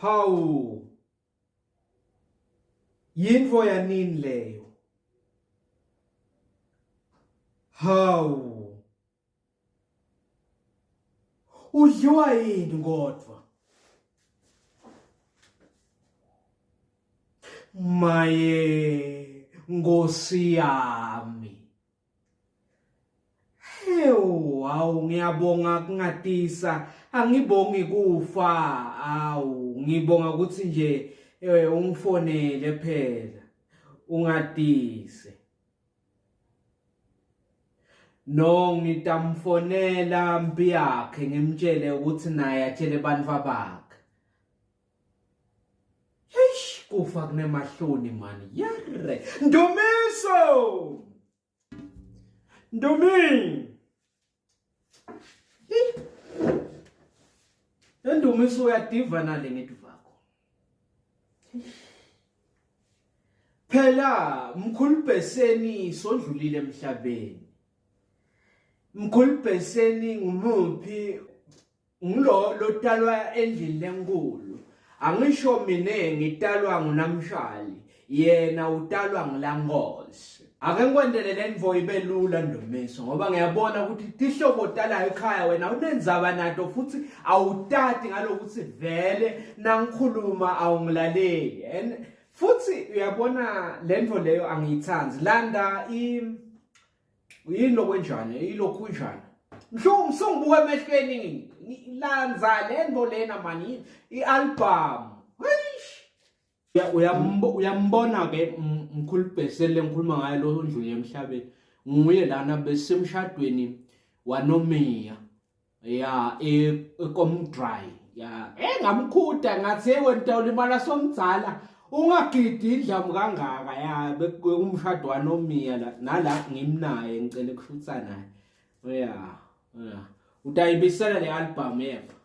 Hawu. Yintfo yanini leyo? Hawu. Udliwa yini kodwa? Maye Nkosi yami. Hewu, hawu ngiyabonga kungatisa angibongi kufa awu ngibonga ukuthi nje eh, ungifonele phela ungatise No ngitamfonela mpi yakhe ngimtshele ukuthi naye atshele abantu bakhe. Eish kufa kunemahloni mani. Yerre. Ndumiso! Ndumi! Endumiso uyadiva nale ngidivakho. Phela mkhulu Bheseni sondlulile emhlabeni. Mkhulu Bheseni ngumuphi ngilo lotalwa endlini lenkulu. Angisho mina ngitalwa nguNamshali, yena utalwa nguLankosi. Ake ngikwentele le ntfo ibe lula Ndumiso ngoba ngiyabona ukuthi tihlobo tala ekhaya wena unendzaba nato futhi awutati ngalokuthi vele nangikhuluma awungilaleli and futhi uyabona le ntfo leyo angiyithandi landa i yini lokwenjani ilokhu njani mhlawumbe usungibuka emehlweni lanza le nto lena mani i-album Uyambona ke mkhulu Bheseli lengikhuluma ngaye lo ondlule emhlabeni nguye lana besemshadweni wanomiya ya ekomdry ya engamkhuda ngathi hey wena utawulimala somdzala ungagidi indlamu kangaka ya bekumshado wanomiya la nala ngimnaye ngicela kushutha naye ya ya utayibisela le album yeva.